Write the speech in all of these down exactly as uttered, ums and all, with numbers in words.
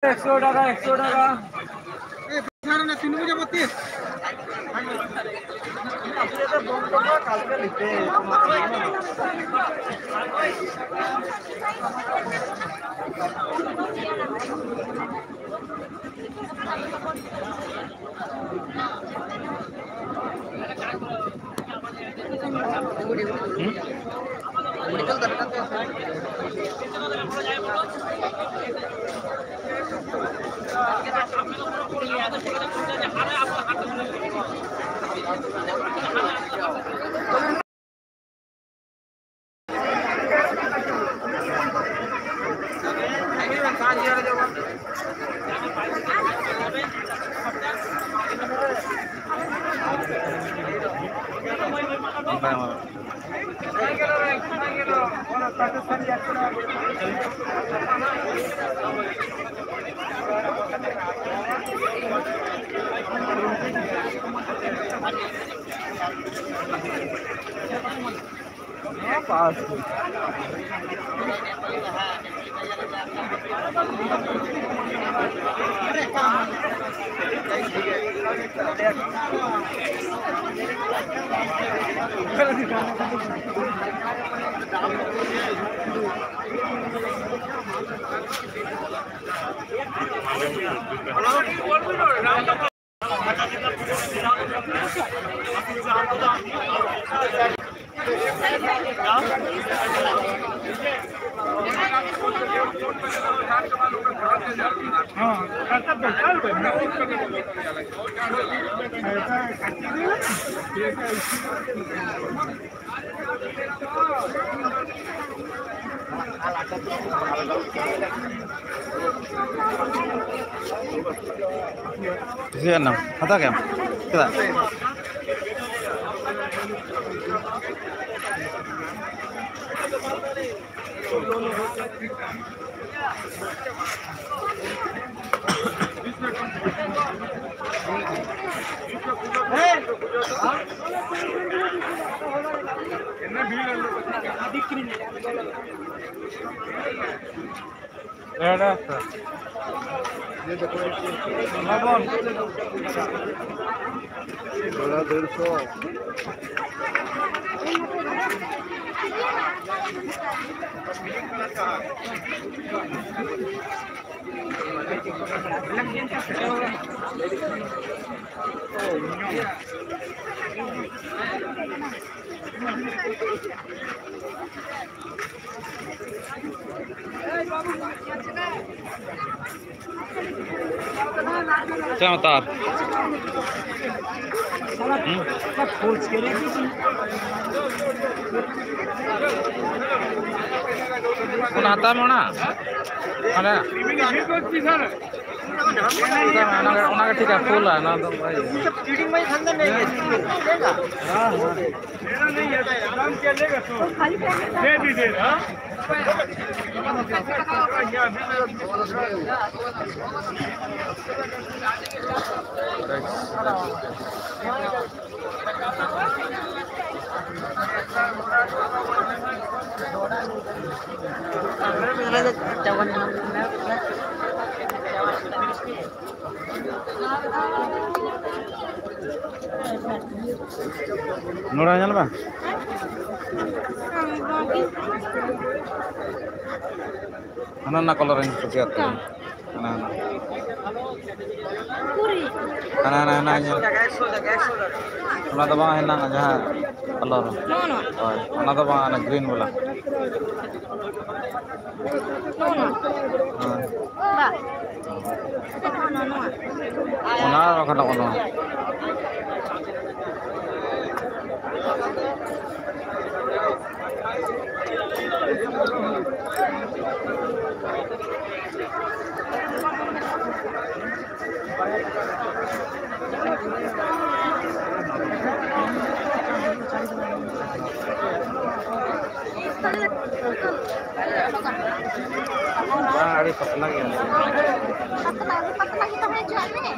একশো টাকা, একশো টাকা। এই বাজারে না তিন বাজে বত্রিশ। ᱠᱩᱥᱤᱭᱟᱜ ᱱᱟᱢ? ᱦᱟᱛᱟᱣ ᱠᱮᱫᱟᱢ? ᱪᱮᱫᱟᱜ? ᱡᱚᱲᱟ ᱰᱮᱲᱥᱚ᱾ ᱪᱮᱫ ᱦᱟᱛᱟᱣᱟ? ᱦᱩᱸ? ᱚᱱᱟ ᱦᱟᱛᱟᱣ ᱢᱮ ᱚᱱᱟ᱾ ᱚᱱᱟ, ᱚᱱᱟ, ᱚᱱᱟ ᱜᱮ ᱴᱷᱤᱠᱟ, ᱯᱷᱩᱞᱟ, ᱚᱱᱟ ᱫᱚ ᱵᱟᱭ ᱦᱮᱸ, ᱦᱮᱸ᱾ दे दीजिए, हाँ? ᱱᱚᱰᱮ ᱧᱮᱞ ᱢᱮ᱾ ᱦᱟᱱᱟ ᱱᱟ ᱠᱚᱞᱚᱨ ᱤᱧ ᱠᱩᱥᱤᱭᱟᱜ ᱛᱟᱭᱟ᱾ ᱦᱟᱱᱟ, ᱦᱟᱱᱟ᱾ ᱦᱟᱱᱟ, ᱦᱟᱱᱟ, ᱦᱟᱱᱟ ᱧᱮᱞ᱾ ᱚᱱᱟ ᱫᱚ ᱵᱟᱝ, ᱦᱮᱱᱟᱝ ᱡᱟᱦᱟᱸ ᱠᱟᱞᱟᱨ᱾ ᱱᱚᱜᱼᱚ ᱱᱚᱣᱟ᱾ ᱦᱳᱭ, ᱚᱱᱟ ᱫᱚ ᱵᱟᱝ, ᱚᱱᱟ ᱜᱨᱤᱱ ᱵᱟᱞᱟ᱾ ᱱᱚᱜᱼᱚ ᱱᱚᱣᱟ᱾ ᱦᱮᱸ᱾ ᱵᱟ᱾ ᱱᱚᱜᱼᱚ ᱱᱚᱣᱟ, ᱱᱚᱣᱟ᱾ ᱚᱱᱟ ᱵᱟᱠᱷᱟᱱ ᱱᱚᱜᱼᱚ ᱱᱚᱣᱟ᱾ ᱵᱟᱝ, ᱟᱹᱰᱤ ᱯᱟᱛᱞᱟ ᱜᱮᱭᱟ᱾ ᱯᱟᱛᱞᱟ, ᱯᱟᱛᱞᱟ ᱜᱮ ᱛᱟᱦᱮᱸ ᱦᱚᱪᱚᱣᱟᱜ ᱢᱮ᱾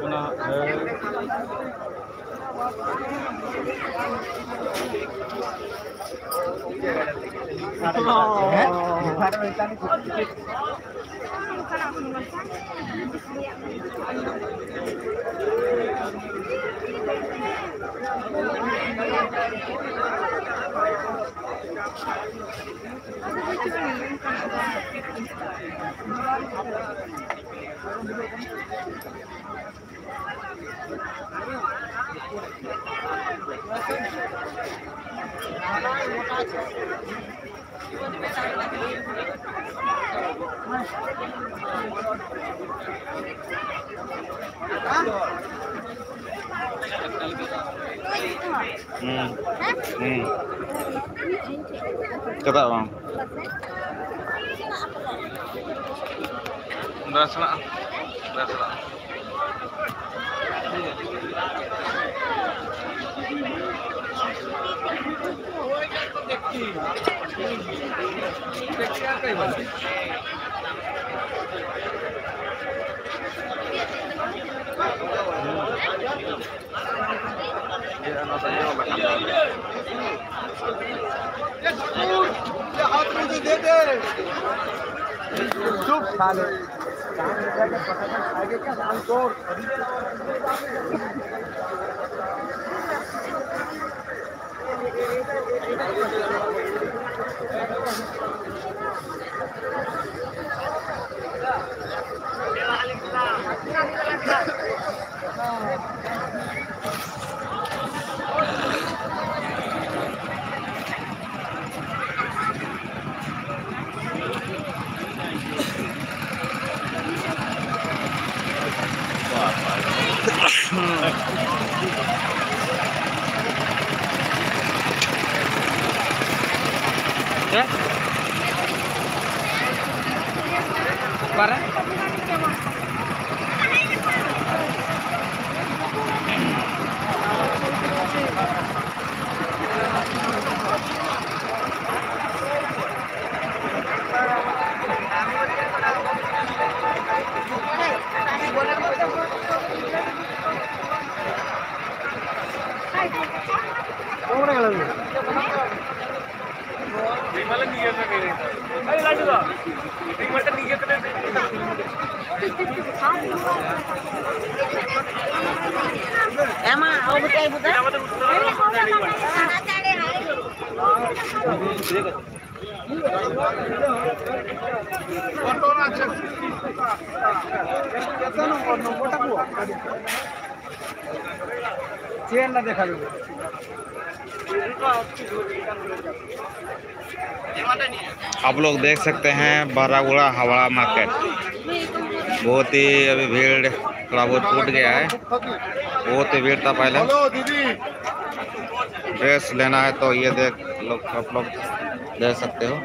ᱚᱱᱟ, ᱦᱮᱸ᱾ ᱦᱩᱸ᱾ ᱦᱩᱸ᱾ ᱪᱮᱫᱟᱜ ᱵᱟᱝ? ᱵᱮᱥ ᱢᱮᱱᱟᱜᱼᱟ᱾ ᱵᱮᱥ ᱢᱮᱱᱟᱜᱼᱟ᱾ चुप साले। ᱦᱮᱸ? ᱚᱠᱟᱨᱮ? ᱮᱢᱟ, ᱚ, ᱵᱩᱴᱟᱹᱭ, ᱵᱩᱴᱟᱹᱭ᱾ চেয়ার না দেখাবে। आप लोग देख सकते हैं बरागुड़ा हावड़ा मार्केट, बहुत ही अभी भीड़ थोड़ा बहुत टूट गया है, बहुत ही भीड़ था पहले। ड्रेस लेना है तो ये देख लोग, आप लोग देख सकते हो।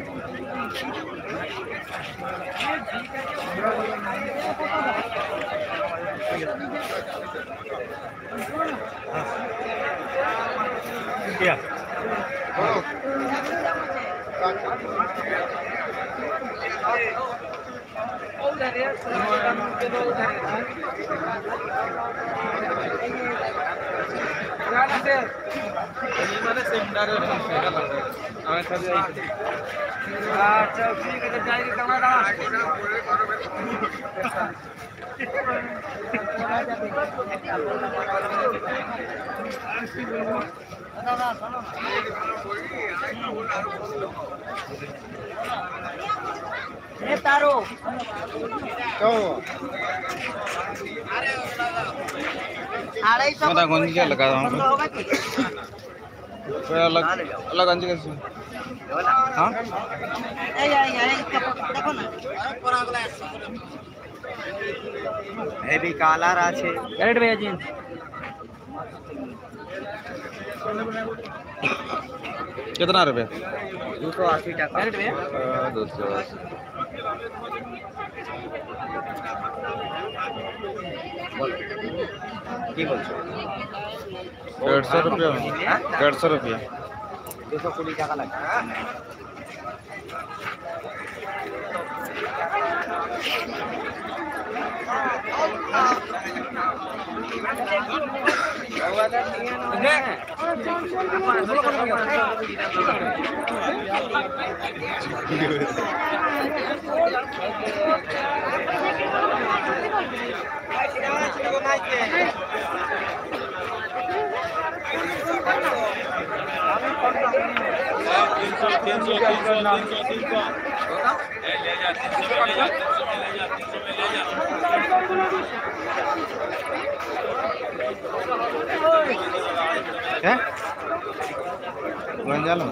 ᱟᱫᱷᱟ ᱜᱚᱸᱡᱤ ᱪᱮᱫ ᱞᱮᱠᱟ ᱫᱟᱢ? ᱯᱮ ᱞᱟᱠᱷ, ᱞᱟᱠᱷ ᱜᱚᱸᱡᱤ ᱜᱮ ᱥᱮ? ᱦᱮᱸ? এই, এই, এই, এই, দেখো না। হেভি কালার আছে। ক্যারেট ভেজা জিন্স। कितना रुपये? দুশো আশি টাকা। ক্যারেট ভেজা। हाँ, दो सौ अस्सी। বলো, কি বলছো? डेढ़ सौ रुपया। হ্যাঁ? डेढ़ सौ रुपया। দুশো কুড়ি টাকা লাগবে। ᱦᱮᱸ? ᱵᱟᱝ ᱧᱮᱞ ᱟᱢ?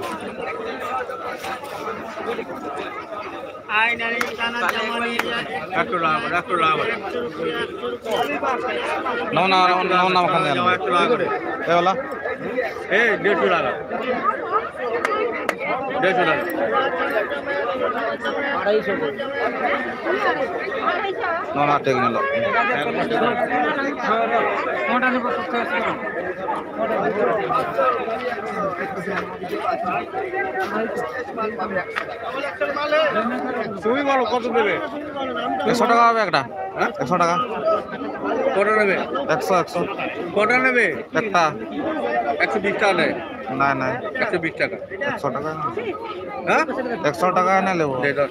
ᱱᱚᱣᱟ, ᱱᱚᱣᱟ, ᱱᱚᱣᱟ, ᱱᱚᱣᱟ ᱵᱟᱠᱷᱟᱱ ᱧᱮᱞ ᱢᱮ᱾ ᱮ ᱵᱟᱞᱟ? ᱮ, ᱰᱮᱲᱥᱚ ᱴᱟᱠᱟ᱾ ᱰᱮᱲᱥᱚ ᱴᱟᱠᱟ᱾ ᱱᱚᱣᱟ ᱴᱷᱤᱠ ᱧᱮᱞᱚᱜ ᱠᱟᱱᱟ᱾ তুমি বলো কত দেবে? একশো টাকা হবে একটা। হ্যাঁ? একশো টাকা। কটা নেবে? একশো, একশো। কটা নেবে? একটা। একশো বিশ টাকা নেয়। না, না। একশো বিশ টাকা। একশো টাকা। হ্যাঁ? একশো টাকা এনে নেবো। দে, ধর।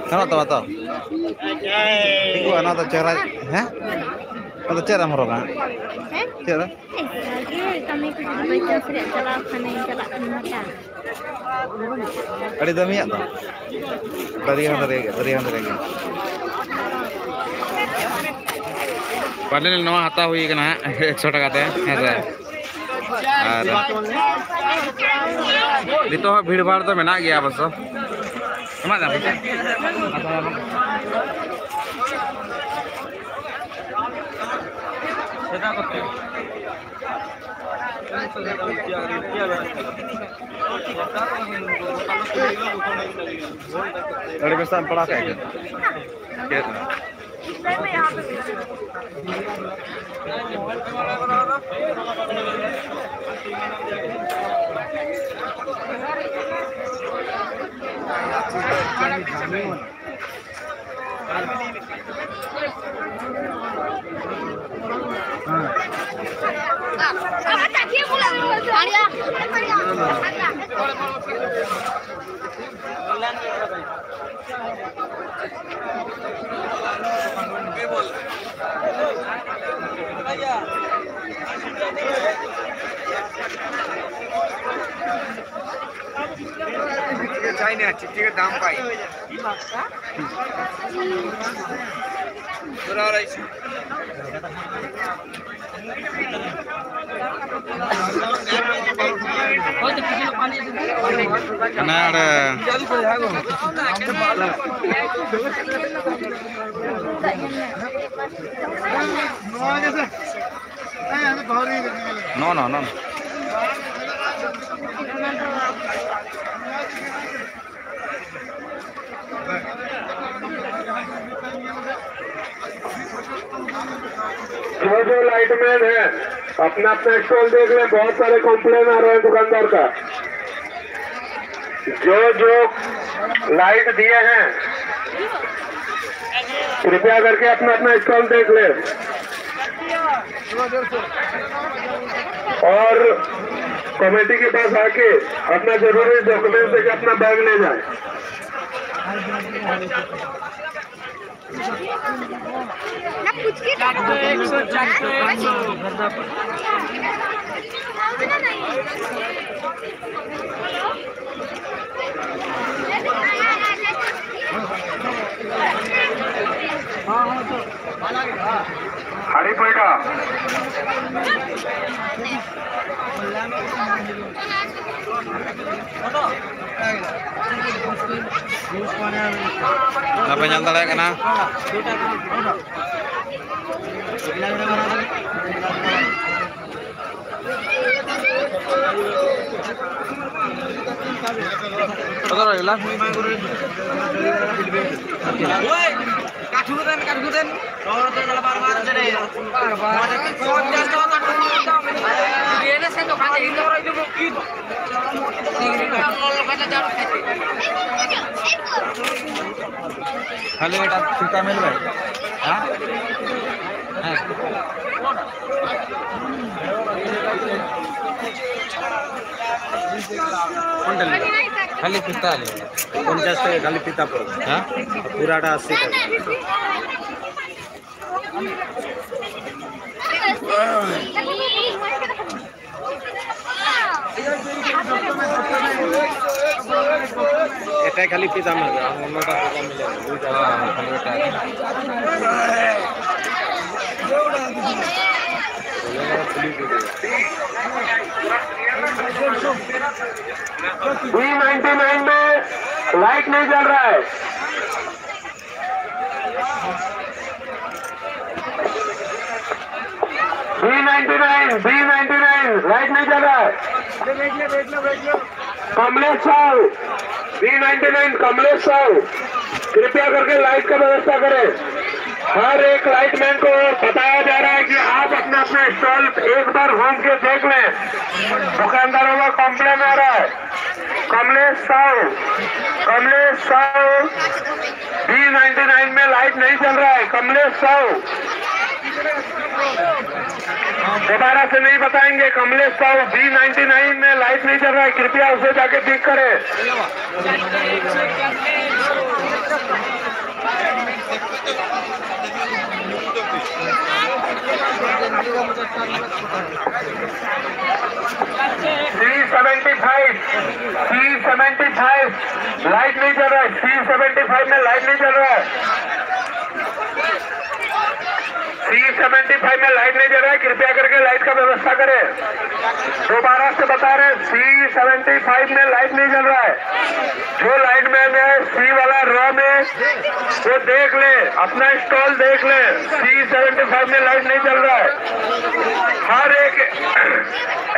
কেন তো বাতাও? ঠিক আছে, না তো চেহারা, হ্যাঁ? না তো চেহারা আমার হবে, হ্যাঁ? হ্যাঁ? চেহারা? ᱮᱥ, ᱵᱷᱟᱜᱮ ᱠᱟᱹᱢᱤ ᱠᱚ ᱡᱩᱫᱤ ᱵᱟᱭ ᱪᱟᱱᱥ ᱨᱮᱭᱟᱜ ᱪᱟᱞᱟᱣ ᱠᱷᱟᱱᱮ ᱪᱟᱞᱟᱜ ᱠᱟᱱ ᱜᱮᱭᱟ᱾ ᱟᱹᱰᱤ ᱫᱟᱹᱢᱤᱭᱟᱜ ᱫᱚ᱾ ᱫᱟᱨᱮ ᱦᱚᱸ ᱫᱟᱨᱮ ᱜᱮ, ᱫᱟᱨᱮ ᱦᱚᱸ ᱫᱟᱨᱮ ᱜᱮ᱾ ᱯᱟᱞᱮ ᱱᱚᱣᱟ ᱦᱟᱛᱟᱣ ᱦᱩᱭ ᱠᱟᱱᱟ ᱦᱟᱸᱜ, ᱮᱠᱥᱚ ᱴᱟᱠᱟ ᱛᱮ, ᱦᱮᱸ ᱥᱮ? ᱟᱨ ᱱᱤᱛᱚᱜ ᱦᱚᱸ ᱵᱷᱤᱲ ᱵᱷᱟᱲ ᱫᱚ ᱢᱮᱱᱟᱜ ᱜᱮᱭᱟ ᱚᱵᱚᱥᱥᱚ᱾ ᱮᱢᱟ ᱫᱟᱢ ᱯᱚᱭᱥᱟ? ᱟᱹᱰᱤ ᱵᱮᱥ ᱮᱢ ᱯᱟᱲᱦᱟᱣ ᱠᱮᱫ ᱜᱮ᱾ ᱪᱮᱫ? ᱪᱟᱭᱱᱟ ᱪᱤᱴᱷᱤ ᱫᱟᱢ ᱯᱟᱭ᱾ ᱦᱟᱱᱮ ᱟᱲᱮ᱾ ᱱᱚ, ᱱᱚ, ᱱᱚ, ᱱᱚ᱾ जो जो लाइटमैन है, अपना अपना स्टॉल देख लें, बहुत सारे कंप्लेन आ रहे हैं दुकानदार का। जो जो लाइट दिए हैं, कृपया करके अपना अपना स्टॉल देख लें और कमेटी के पास आके अपना जरूरी डॉक्यूमेंट लेके अपना बैग ले जाए। ना पूछ के ᱦᱟᱹᱲᱤᱯᱟᱹᱭᱰᱟ᱾ ᱵᱟᱯᱮ ᱧᱮᱞ ᱫᱟᱲᱮᱭᱟᱜ ᱠᱟᱱᱟ᱾ ᱠᱷᱟᱹᱞᱤ ᱮᱴᱟᱜ ᱪᱤᱱᱛᱟ ᱢᱮᱱ ᱢᱮ᱾ ᱦᱮᱸ? ᱦᱮᱸ᱾ ᱠᱷᱟᱹᱞᱤ ᱯᱷᱤᱛᱟ ᱞᱮ᱾ ᱯᱚᱧᱪᱟᱥ ᱴᱟᱠᱟ ᱠᱷᱟᱹᱞᱤ ᱯᱷᱤᱛᱟ ᱯᱚᱲᱟ᱾ ᱦᱮᱸ? ᱯᱩᱨᱟᱴᱟ ᱟᱥᱤ ᱴᱟᱠᱟ᱾ এটা খালি কি জানো, অন্যটা প্রোগ্রাম মিলে বুঝা। बी नाइंटी नाइन में लाइट नहीं जल रहा है। B ninety nine, B ninety nine, light नहीं जल रहा है। Kamlesh Sahu, B ninety nine, Kamlesh Sahu, कृपया करके लाइट का व्यवस्था करें। हर एक लाइटमैन को बताया जा रहा है कि आप अपना अपना स्टॉल एक बार घूम के देख लें। दुकानदारों का कंप्लेन आ रहा है। Kamlesh Sahu, Kamlesh Sahu, B ninety nine में लाइट नहीं जल रहा है। कमलेश साहू, दोबारा से नहीं बताएंगे। Kamlesh Sahu, B ninety nine में लाइट नहीं जल रहा है, कृपया उसे जाके ठीक करें। सी सेवेंटी फाइव, सी सेवेंटी फाइव, लाइट नहीं जल रहा है। सी सेवेंटी फाइव में लाइट नहीं जल रहा है। सी सेवेंटी फाइव में लाइट नहीं जल रहा है, कृपया करके लाइट का व्यवस्था करें। दोबारा से बता रहे हैं, सी सेवेंटी फाइव में लाइट नहीं जल रहा है। जो लाइटमैन है सी वाला रो में, वो देख ले, अपना स्टॉल देख ले। सी सेवेंटी फाइव में लाइट नहीं जल रहा है। हर एक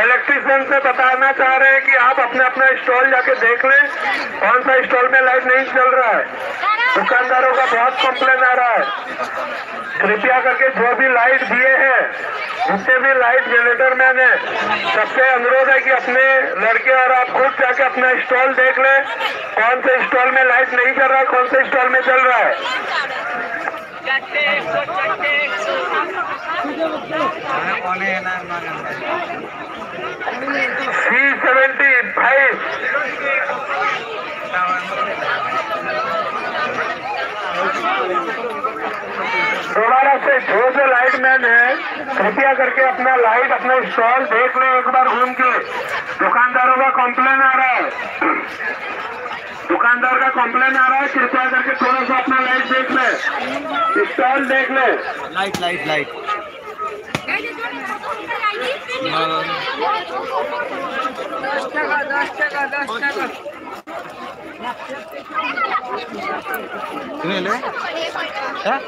इलेक्ट्रिशियन से बताना चाह रहे हैं कि आप अपने अपना स्टॉल जाके देख लें, कौन सा स्टॉल में लाइट नहीं जल रहा है। दुकानदारों का बहुत कंप्लेन आ रहा है। कृपया करके जो भी लाइट दिए हैं, जितने भी लाइट जनरेटर मैन है, सबसे अनुरोध है कि अपने लड़के और आप खुद जाके अपना स्टॉल देख लें, कौन से स्टॉल में लाइट नहीं जल रहा है, कौन से स्टॉल में जल रहा है। सी सेवेंटी फाइव। दोबारा से जो जो लाइट मैन है, कृपया करके अपना लाइट, अपना स्टॉल देख लें एक बार घूम के। दुकानदारों का कंप्लेन आ रहा है, दुकानदार का कंप्लेन आ रहा है, कृपया करके थोड़ा सा अपना लाइट देख लें, स्टॉल देख लें। Light, light, light. हाँ। ᱛᱤᱱᱟᱹᱜ ᱞᱮ? ᱦᱮᱸ?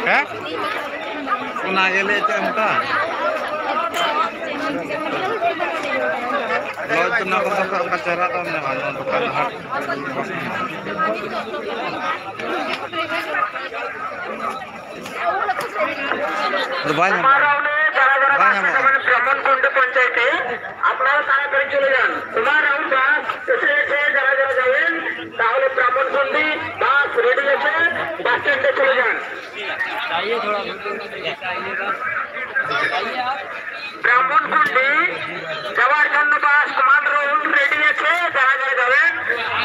ᱦᱮᱸ? ᱚᱱᱟ ᱜᱮ ᱞᱟᱹᱭ ᱪᱮᱫ ᱮᱢ ᱢᱮᱛᱟᱜᱼᱟ? ᱞᱚᱡᱽ ᱫᱚ ᱱᱚᱣᱟ ᱠᱚᱫᱚ ᱚᱠᱟ ᱪᱮᱦᱨᱟ ᱫᱚᱢ ᱧᱟᱢᱟ, ᱱᱚᱣᱟ ᱫᱚᱠᱟᱱ ᱫᱚ ᱦᱟᱸᱜ᱾ ᱟᱫᱚ ᱵᱟᱭ ᱧᱟᱢᱚᱜᱼᱟ᱾ ᱵᱟᱭ ᱧᱟᱢᱚᱜᱼᱟ। ব্রাহ্মণকুণ্ডে পৌঁছাইতে আপনারা তাড়াতাড়ি চলে যান। কুমার রাহুল বাস এসে গেছে, যারা যারা যাবেন, তাহলে ব্রাহ্মণকুণ্ডি বাস রেডি আছে, বাস স্ট্যান্ডে চলে যান। ব্রাহ্মণকুণ্ডি যাওয়ার জন্য বাস কুমার রাহুল রেডি আছে, যারা যারা যাবেন।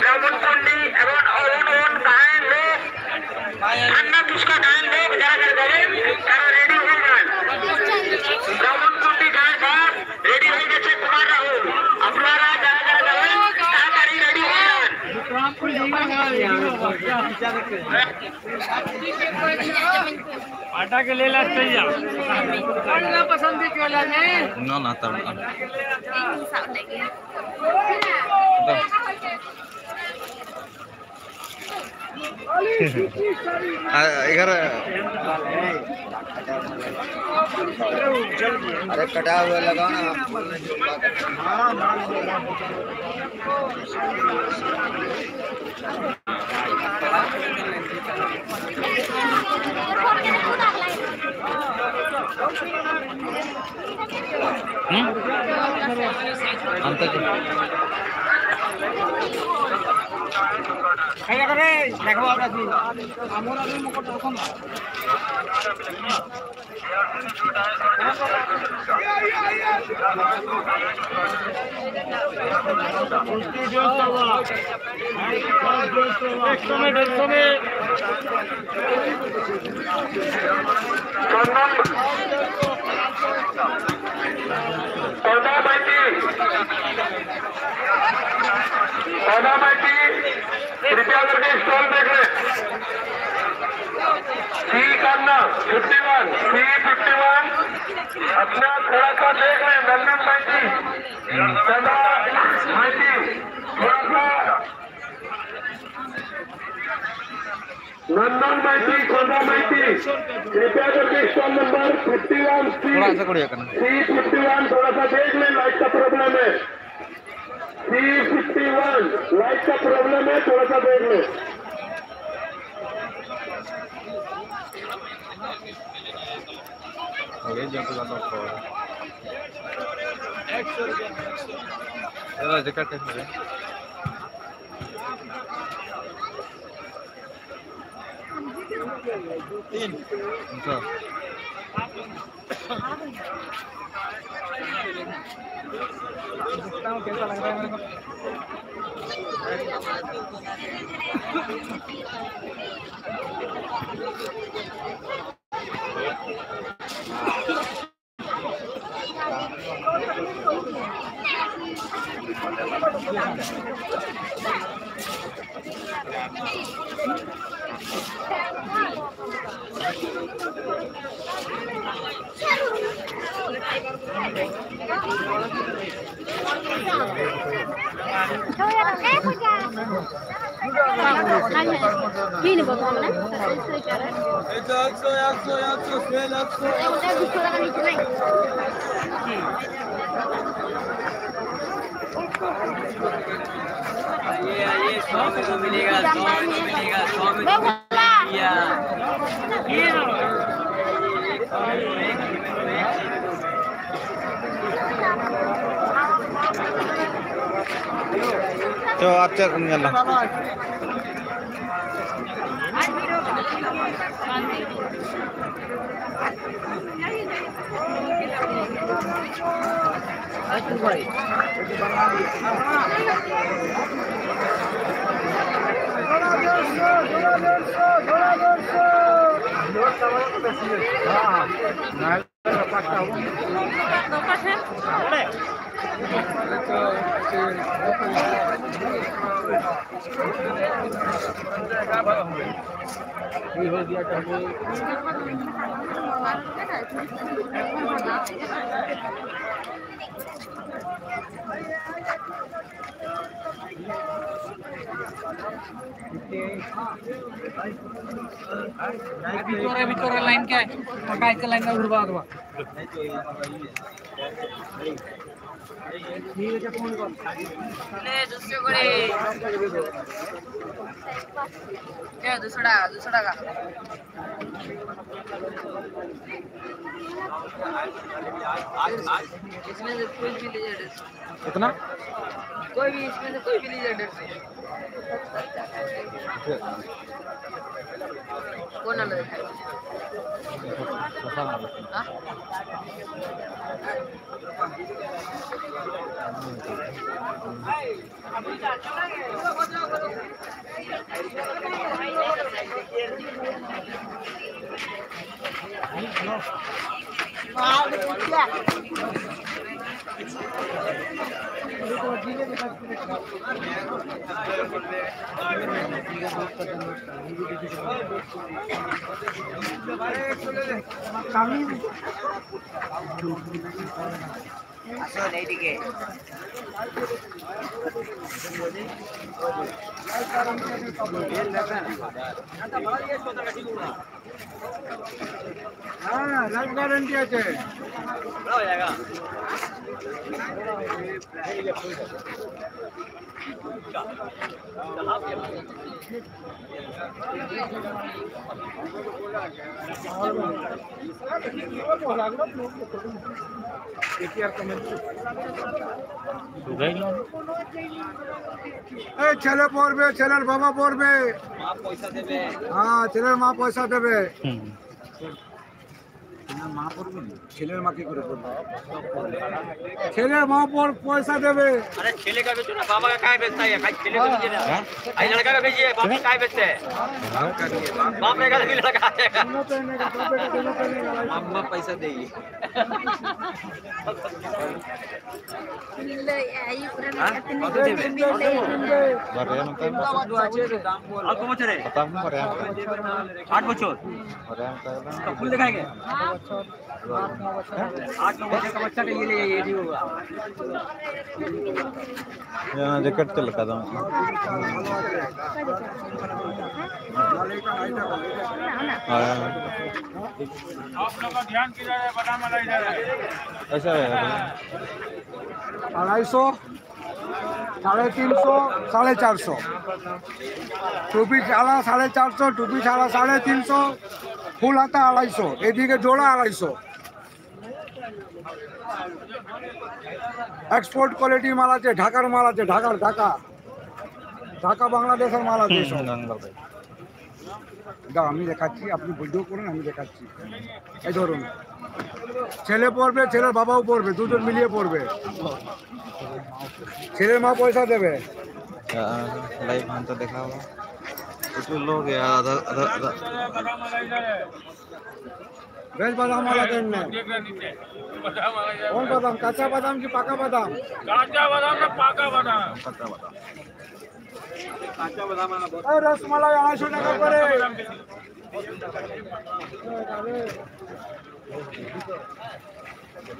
ব্রাহ্মণকুণ্ডি এবং অরুণ অরুণ গায়ের লোক, ঠান্ডা তুষ্কা গায়ের লোক, যারা যারা যাবেন, তারা রেডি হয়ে যান। ব্রাহ্মণকুণ্ডি যাওয়ার বাস রেডি হয়ে গেছে কুমার রাহুল। আপনারা যারা যারা যাবেন, তাড়াতাড়ি রেডি হয়ে যান। आटा के ले ला चाहिए। पसंद भी क्यों ला जाए? ना, ना, तब ना। आ, इधर। अरे, कटा हुआ लगाओ ना। ᱦᱩᱸ? ᱦᱟᱱᱛᱮ ᱠᱚ᱾ चंदन, पौधा माइती, पौधा माइती, कृपया करके स्टॉल देख ले। सी करना, fifty one, C fifty one, अपना थोड़ा सा देख ले, नंदन माइती, चंदा माइती, थोड़ा सा नंदन माइती, चंदा माइती, कृपया करके स्टॉल नंबर फिफ्टी वन सी, थोड़ा सा करिए करना। सी फिफ्टी वन, थोड़ा सा देख ले, लाइट का प्रॉब्लम है। सी फिफ्टी वन, लाइट का प्रॉब्लम है, थोड़ा सा देख ले। अरे, जब लगा कॉल। चलो, जगह कैसे है? तीन। अच्छा। ᱦᱮᱸ, ᱦᱮᱸ᱾ ᱦᱤᱱ ᱵᱚᱛᱚᱞ ᱨᱮ᱾ ᱮᱠᱥᱚ, ᱮᱠᱥᱚ, ᱮᱠᱥᱚ, ᱥᱮᱞ ᱮᱠᱥᱚ, ᱮᱠᱥᱚ᱾ ᱚᱸᱰᱮ ᱫᱩᱥᱚ ᱴᱟᱠᱟ ᱞᱤᱧ ᱮᱢᱟᱭ᱾ ये, ये सौ में तो मिलेगा, सौ में तो मिलेगा, सौ में तो मिलेगा। ᱪᱚ, ᱟᱨ ᱪᱮᱫ ᱮᱢ ᱧᱮᱞᱟ? ᱵᱷᱤᱛᱚᱨ ᱨᱮ, ᱵᱷᱤᱛᱚᱨ ᱨᱮ ᱞᱟᱭᱤᱱ ᱠᱮ, ᱯᱷᱟᱸᱠᱟ ᱮᱠᱮ ᱞᱟᱭᱤᱱ ᱨᱮ ᱩᱲᱵᱟ ᱫᱚ᱾ ᱞᱮ, ᱫᱩᱥᱚ ᱠᱚᱨᱮ᱾ ᱪᱮᱫ, ᱫᱩᱥᱚ ᱴᱟᱠᱟ, ᱫᱩᱥᱚ ᱴᱟᱠᱟ? इसमें से कोई भी ले जाए डेढ़ सौ। कितना? कोई भी, इसमें से कोई भी ले जाए डेढ़ सौ। कौन अलग है? हाँ? আসুন এইদিকে। হ্যাঁ, লাইফ গ্যারান্টি আছে। এই ছেলে পড়বে, ছেলের বাবা পড়বে। হ্যাঁ, ছেলের মা পয়সা দেবে। হুম। ছেলের মা পড়বে না? ছেলের মা কি করে পড়বে? ছেলের মা পর পয়সা দেবে। अरे, छेले का बेचो ना, बाबा का काय बेचता है? खाली छेले का बेचिए ना। हाँ? आई लड़का का बेचिए, बाप का काय बेचते हैं? बाप रहेगा तभी लड़का आ जाएगा। दोनों पहनेगा, बाप बेटा दोनों पहनेगा। मामा पैसा देगी। ᱞᱟᱹᱭᱮᱜᱼᱟ, ᱟᱹᱭᱩᱵ ᱨᱮ ᱦᱮᱸ? ᱢᱤᱫ ᱟᱹᱛᱤᱧ ᱵᱟᱨᱭᱟ ᱱᱚᱛᱮ ᱟᱴ ᱵᱚᱪᱷᱚᱨ᱾ ᱵᱟᱨᱭᱟ ᱱᱚᱛᱮ ᱯᱷᱩᱞ ᱫᱮᱠᱷᱟᱭ ᱜᱮ᱾ ᱟᱴ ᱱᱚ ᱵᱚᱪᱷᱚᱨ ᱠᱟ ᱵᱟᱪᱪᱟ ᱠᱟ ᱭᱮ ᱞᱮ ᱭᱮ ᱦᱩᱣᱟ᱾ ᱡᱮᱠᱮᱴ ᱪᱮᱫ ᱞᱮᱠᱟ ᱫᱟᱢ? ᱦᱳᱭ᱾ आप लोग का ध्यान किधर है? बदाम वाला इधर है। ऐसा है। আড়াইশো, সাড়ে তিনশো, সাড়ে চারশো। টুপি ছাড়া সাড়ে চারশো, টুপি ছাড়া সাড়ে তিনশো, ফুল হাতা আড়াইশো, এদিকে জোড়া আড়াইশো। এক্সপোর্ট কোয়ালিটির মাল আছে, ঢাকার মাল আছে, ঢাকার, ঢাকা, ঢাকা বাংলাদেশের মাল আছে সব। দাও, আমি দেখাচ্ছি, আপনি ভিডিও করুন, আমি দেখাচ্ছি। এই ধরুন, ছেলে পড়বে, ছেলের বাবাও পড়বে, দুজন মিলিয়ে পড়বে। ছেলের মা পয়সা দেবে। हाँ, लाइव हम तो देखा हुआ। इसमें लोग यार, आधा, आधा, आधा। ভেজ বাদাম ওয়ালা দেন না। কোন বাদাম? কাঁচা বাদাম কি পাকা বাদাম? কাঁচা বাদাম না পাকা বাদাম? কাঁচা বাদাম। কাঁচা বাদাম আনা বড়। এই রসমালাই আড়াইশো টাকা করে। एक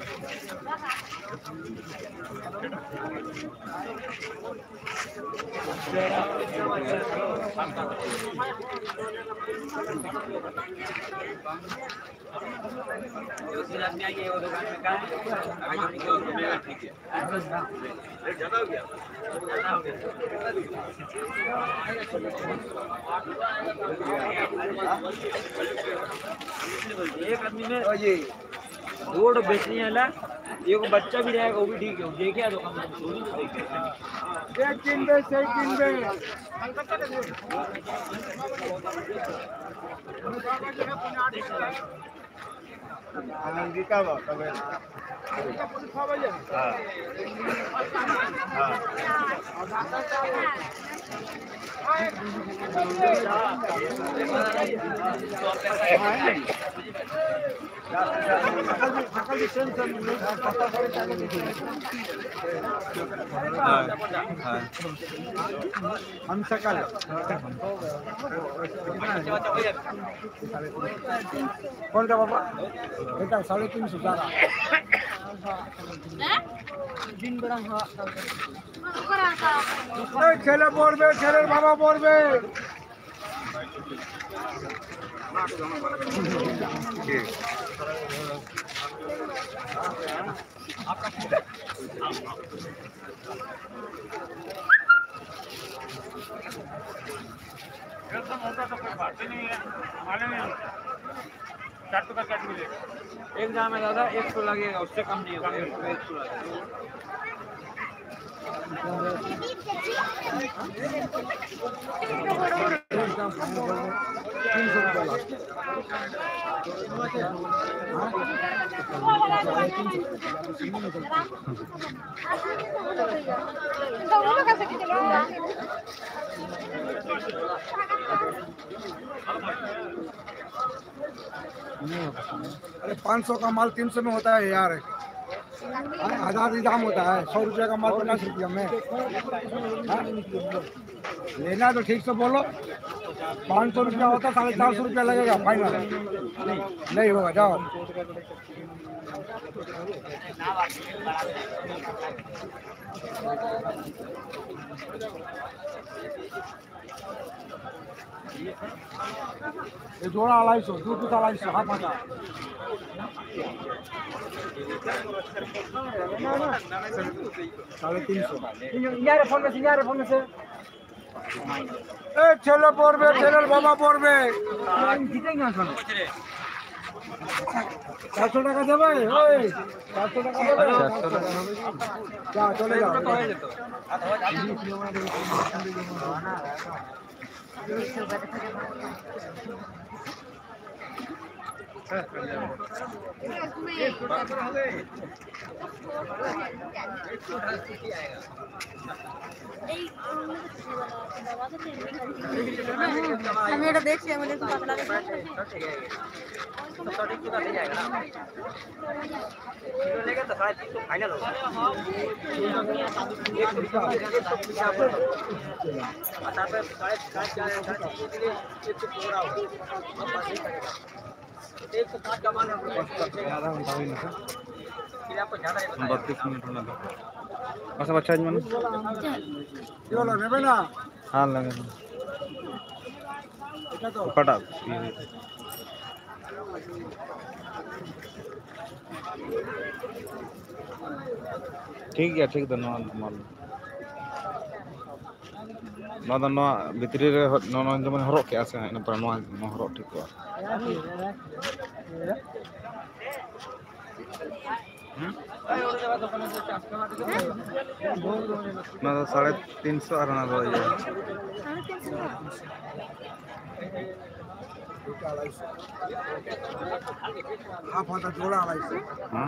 आदमी में दो ठो बेचने वाला, एक बच्चा भी रहेगा, वो भी ठीक है। देखे आ दुकान में, चोरी तो देखे। एक दिन दे, एक दिन दे। अंगिका बा, तबे। हाँ। हाँ। हाँ, हाँ। हम सकल। कौन का बाबा? बेटा, साढ़े तीन सौ ज्यादा। दिन बड़ा हुआ। ए, ছেলে পড়বে, ছেলের বাবা পড়বে। एकदम होता तो कोई बात ही नहीं है, मालूम नहीं होता। चार टुकड़ा चाट मिलेगा। एक दाम है दादा, एक सौ लगेगा, उससे कम नहीं होगा, एक सौ, एक सौ लगेगा। अरे, पाँच सौ का माल तीन सौ में होता है यार। हाँ, आधा आधी दाम होता है, सौ रुपया का माल पचास रुपया में। हाँ? लेना तो ठीक से बोलो। पाँच सौ रुपया होता, साढ़े चार सौ रुपया लगेगा फाइनल। नहीं होगा, जाओ। ये जोड़ा अढ़ाई सौ, दो पीस अढ़ाई सौ, हाफ आटा। साढ़े तीन सौ। यार, फोन में से, यार, फोन में से। এ, ছেলে পড়বে, ছেলের বাবা পড়বে। চারশো টাকা দেবে? ওই, চারশো টাকা দেবে? যা, চলে যাও। আমি এটা দেখছি, আমি একটু পাতলা দেখছি। ᱵᱟᱛᱤᱥ ᱢᱤᱱᱤᱴ ᱦᱩᱭᱱᱟ ᱛᱚ᱾ ᱟᱪᱪᱷᱟ, ᱟᱪᱪᱷᱟ, ᱢᱟᱱᱮ᱾ ᱦᱮᱸ, ᱞᱟᱜᱟᱣ ᱢᱮ᱾ ᱚᱠᱟᱴᱟᱜ ᱤᱭᱟᱹ ᱦᱩᱭᱩᱜᱼᱟ? ᱴᱷᱤᱠ ᱜᱮᱭᱟ, ᱴᱷᱤᱠ ᱫᱚ ᱱᱚᱣᱟ ᱱᱚᱨᱢᱟᱞ᱾ ᱱᱚᱣᱟ ᱫᱚ ᱱᱚᱣᱟ ᱵᱷᱤᱛᱨᱤ ᱨᱮ ᱦᱚ-, ᱱᱚᱣᱟ, ᱱᱚᱣᱟ ᱡᱮᱢᱚᱱ ᱦᱚᱨᱚᱜ ᱠᱮᱜᱼᱟ ᱥᱮ, ᱤᱱᱟᱹ ᱯᱚᱨᱮ ᱱᱚᱣᱟ, ᱱᱚᱣᱟ ᱦᱚᱨᱚᱜ ᱴᱷᱤᱠᱚᱜᱼᱟ᱾ ᱦᱩᱸ? ᱱᱚᱣᱟ ᱫᱚ ᱥᱟᱲᱮ ᱛᱤᱱᱥᱚ ᱟᱨ ᱚᱱᱟ ᱫᱚ ᱤᱭᱟᱹ᱾ ᱦᱟᱯ ᱦᱟᱛᱟ ᱡᱳᱲᱟ ᱟᱲᱟᱭᱥᱚ᱾ ᱦᱮᱸ?